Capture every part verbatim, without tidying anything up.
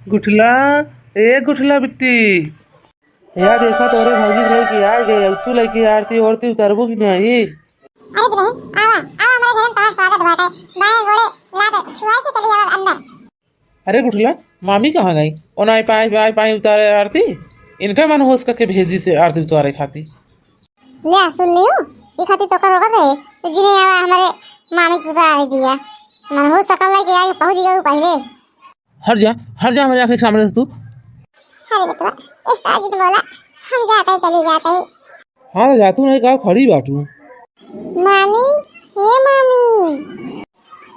गुठला, ए गुठला बिट्टी, या देखा तोरे भौजी के लइके आ गए, अब तू लइके आरती ओरती उतारबू कि नहीं? अरे दुलहिन, आवा, आवा, हमरे घर में तोहार स्वागत बाटे। बाएं गोड़े लात छुआई के चली आवा अंदर। अरे गुठला, मामी कहाँ गई? ओना आई पाई, आई पाई उतारे आरती। इनका मन होश करके भेजी से आरती उतारे खाती। ले सुन लियो, ई खातिर तो कर रहे, जिन्हें आवा हमरे मामी के उतारे दिया। मन होश सकल लइके आई, पहुँच गई पहले। हट जा, हट जा हमरे आँखी के सामने से तू। अरे बेटवा, उस्ताद जी ने बोला, हम जाते ही चली जाते ही। हाँ, जा तू नहीं का खड़ी बाटू। मामी, हे मामी,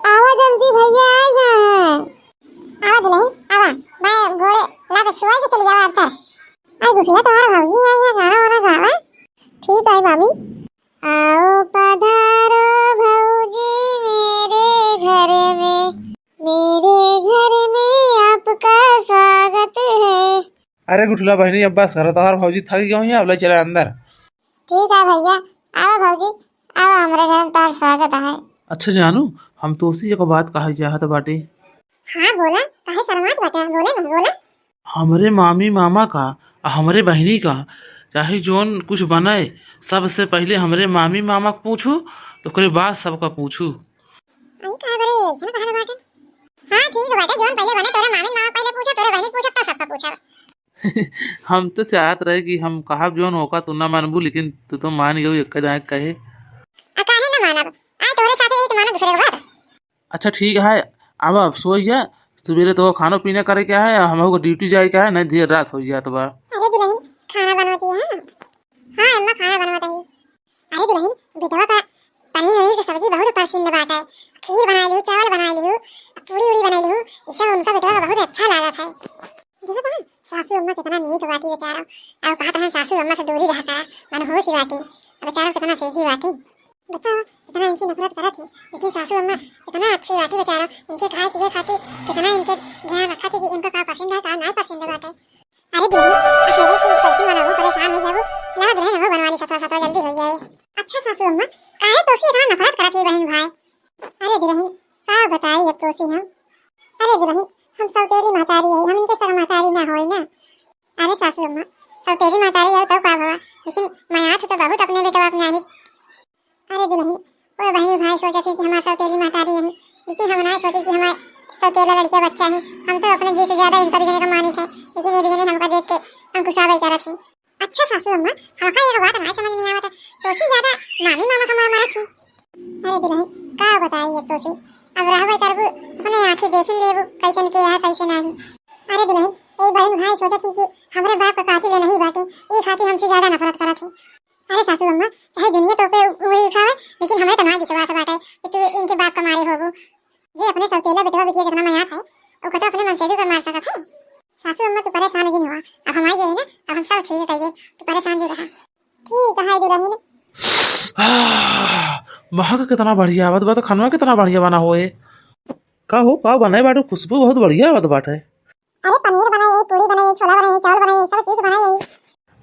आवा जल्दी, भैया आ गया है। आवा दुलहिन, आवा, बाएं गोड़े लात छुआई के चली आवा अंदर। अरे गुठला, तोहार भौजी आई है, गाना वाना गावा। ठीक है मामी। आओ पधारो भौजी मेरे घर में, मेरे घर में आपका स्वागत है। अरे गुठला बहिनी, अब बस करो, तोहार भौजी थक गई है, अब ले चले अंदर। ठीक है भैया, आओ भौजी, आओ, हमरे घर में तोहार स्वागत है। अच्छा जानू, हम तोसे एक बात कहे चाहत बाटे। हाँ बोला, काहे शर्मात बाटे, बोला ना, बोला। हमरे मामी मामा का आ हमरे बहिनी का चाहे जौन कुछ बने, सबसे पहिले हमरे मामी मामा के पूछू, तो ओकरे बाद सबका पूछू। आई का बरे, ऐसन कहा बाटे? हाँ ठीक बाटे, जौन पहिले बने तोरे मामी मामा पहिले पूछा, तोरे बहिनी पूछा, तब सबका पूछा। हम तो चाहत रहे कि हम कहब जौन होका तू ना मानबू, लेकिन तू तो मान गयू एक दाएं कहे। आ काहे ना मानब? आए तोहरे साथे यही तो मानब दूसरे के बात। अच्छा ठीक है, अब अब सोई जा, सुबेरे तो खानो पीना करे के है, हमहू को ड्यूटी जाए के है, नहीं देर रात हो जात बा। अरे दुलहिन, खाना बनवती है? हाँ अम्मा, खाना बनवत ही। अरे दुलहिन, बेटवा का पनीर वनीर के सब्जी बहुत पसंद बाटे, खीर बनाई लिहू, चावल बनाई लिहू, पूरी उड़ी बनाई लिहू, ई सब उनका बेटवा का बहुत अच्छा लागत है। देखो बहन, सासू अम्मा कितना नीक बाटी बेचारा, और कहत हैं सासू अम्मा से दूरी रहा करा, मनहूसी बाटी, अब बेचारा कितना सेठी बाटी। बताओ, इतना इनसे नफरत करत है, लेकिन सासू अम्मा इतना अच्छी बाटी बेचारा, इनके खाए पिए खातिर कितना इनके ध्यान रखत है कि इनका का पसंद है, का नाहीं पसंद बाटे। अरे दुलहिन, अकेले तू कैसे मनाबू, परेशान हो जाबू, ला दुलहिन हो बनवा ली, सतवा सतवा जल्दी हो जाए। अच्छा सासू अम्मा, काहे तोसी इतना नफरत करत है बहन भाई? अरे दुलहिन, का बताई अब तोसी हम। अरे दुलहिन, हम सौतेली महतारी है, हम इनके सगा महतारी ना होई ना। अरे सासू अम्मा, सौतेली महतारी हो तब का भवा, लेकिन मयात तो बहुत अपने बेटवा अपने आही। अरे दुलहिन, कोई बहनी भाई सोचत है कि हमार सौतेली महतारी है, लेकिन हम ना सोचे कि हमार सौतेला लड़किया बच्चा है। हम तो अपने जी से ज्यादा इनका दुजने का मानित है, लेकिन ये दुजने हमका देख के अंकुशाबई करत है। अच्छा सासू अम्मा, हमका एगो बात नाहीं समझ में आवत, तोसी ज्यादा मामी मामा का मार मारत ही। अरे दुलहिन, का बताई अब तोसी, अब रहबे करबू, अपने आँखी देखी लेबू, कैसन के है, कैसे नाहीं। अरे दुलहिन, ए बहन भाई सोचत ही कि हमरे बाप का कातिल नहीं बाटे, ई खातिर हमसे ज्यादा नफरत करत ही। अरे सासू अम्मा, चाहे दुनिया तो पे उंगली उठावे, लेकिन हमरे तो ना विश्वास बाटे कि तू इनके बाप का मारे होबू। जे अपने सौतेला बेटवा बिटिया कितना मयात है, ओकर तो अपने मनसेधू का मार सकत है। सासू अम्मा तू परेशान जिन हुआ, अब हम आई गए ना, अब हम सब ठीक कर दे, तू परेशान जिन रहा। ठीक है दुलहिन। आह, महक कितना बढ़िया आवत बा, तो खनवा कितना बढ़िया बना होए। का हो, का बनाए बाटू? खुशबू बहुत बढ़िया आवत बाटे। अरे पनीर बनाए, पूरी बनाए, छोला बनाए, चावल बनाए, सब चीज बनाए।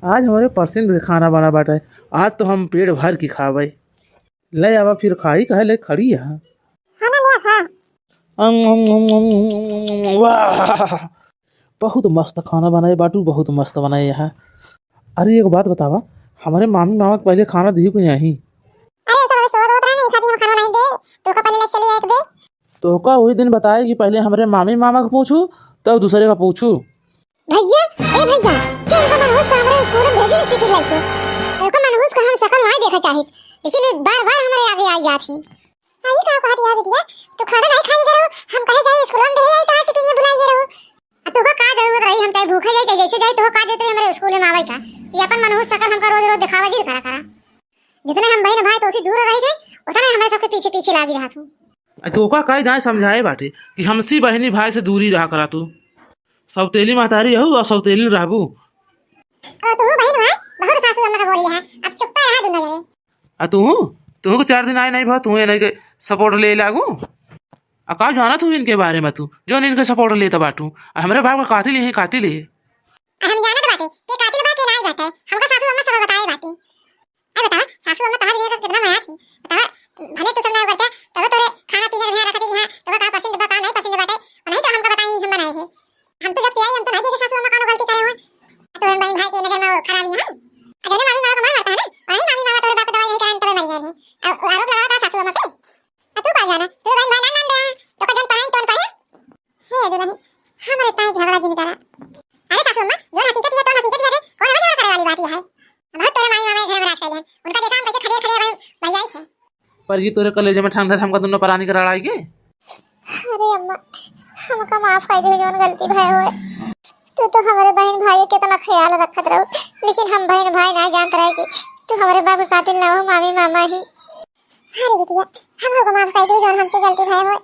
आज हमरे पसंद के खाना बना बाटे, आज तो हम पेट भर के खाबे। ले आवा फिर खाई, काहे ले खड़ी है? खाना ले खा। अम, अम, अम, वाह, बहुत मस्त खाना बनाए बाटू, बहुत मस्त बनाए है। अरे एक बात बतावा, हमरे मामी मामा के पहिले खाना दिहू कि नहीं? अरे सब सोवत होत रहे ना, ई खातिर हम खाना नहीं दे, तू का पहिले लेके चली आए दे। तोहका वही दिन बताए कि पहिले हमरे मामी मामा के पूछू, तब दूसरे का पूछू। भैया, ए भैया, के उनका मनहूस का हमरे स्कूल में भेजी टिकट लेके? उनका मनहूस का हम शकल नहीं देखा चाहित, लेकिन बार बार हमरे आगे आई जात ही। अरे का कहत है बिटिया, तू खाना नहीं खाई करो, हम कहे जाए स्कूल में दे आई तो टिफिन ये भुलाइए रहो। आ तोहका का जरूरत रही, हम चाहे भूखे जाई, चाहे जैसे जाई, तोहका का जरूरत रही हमरे स्कूल में आवे का? ये अपन मनहूस शकल हमका रोज रोज दिखावा जिन करा करा। जितने हम बहन भाई तोसी दूर रही थे, उतने हमारे सबके पीछे पीछे लागी रहा तू। आ तोहका कई दाएं समझाए बाटे कि हमसी बहनी भाई से दूरी रहा करा तू। सौतेली महतारी हऊ और सौतेली रहबू। और तू बहन भाई बहुत सासू अम्मा का बोली है, अब चुप्पा रहा दुनिया जने। आ तू, तू को चार दिन आए नहीं भा, तू नहीं के सपोर्ट ले लागू। आ का जाना तू इनके बारे में तू, जो इनके सपोर्ट लेता बाटू? आ हमरे बाप का कातिल है, कातिल है। आ हम जानत बाटे, के कातिल बा, के नाई बाटे। हमका सासू अम्मा सब बताए बाटी। आ बता, सासू अम्मा तहार जिया का कितना माया थी। बता, भले तू सब ना करते, तब तोरे खाना पीने का ध्यान रखते कि हाँ, तोका का पसंद बा, का नहीं पसंद बाटे, और नहीं तो हमका बताई, हम बनाए हैं। हम तो जब से यहाँ। अरे मामी मामा का मार मारता है ना, वही मामी मामा तोरे बाप का दवाई नहीं कराए, तबे मर गए हैं। अब आरोप लगावा था सासू अम्मा पे। अब तू का जाना, तू बहन भाई ना नाम रहा, तो का जन पढ़ाई तो पढ़े। हे दुल्हन, हमारे ताई झगड़ा जिन करा। अरे सासू अम्मा, जो हकीकत है तो हकीकत ही है, कौन हमें झगड़ा करे वाली बात है? बहुत तोरे माई मामा घर में राज कर लेन, उनका देखा हम कैसे खड़े खड़े भाई भैया ही थे। पर ये तोरे कलेजे में ठंडा ठमका दोनों परानी के लड़ाई के। अरे अम्मा, हमका माफ कर दे, जौन गलती भय होए। तू तो हमारे बहन भाई के कितना ख्याल रखत रहो, लेकिन हम बहन भाई ना जानत रहे कि तू हमारे बाप के कातिल ना हो, मामी मामा ही। अरे बिटिया, हमको माफ कर दे, जौन हमसे गलती भय होए।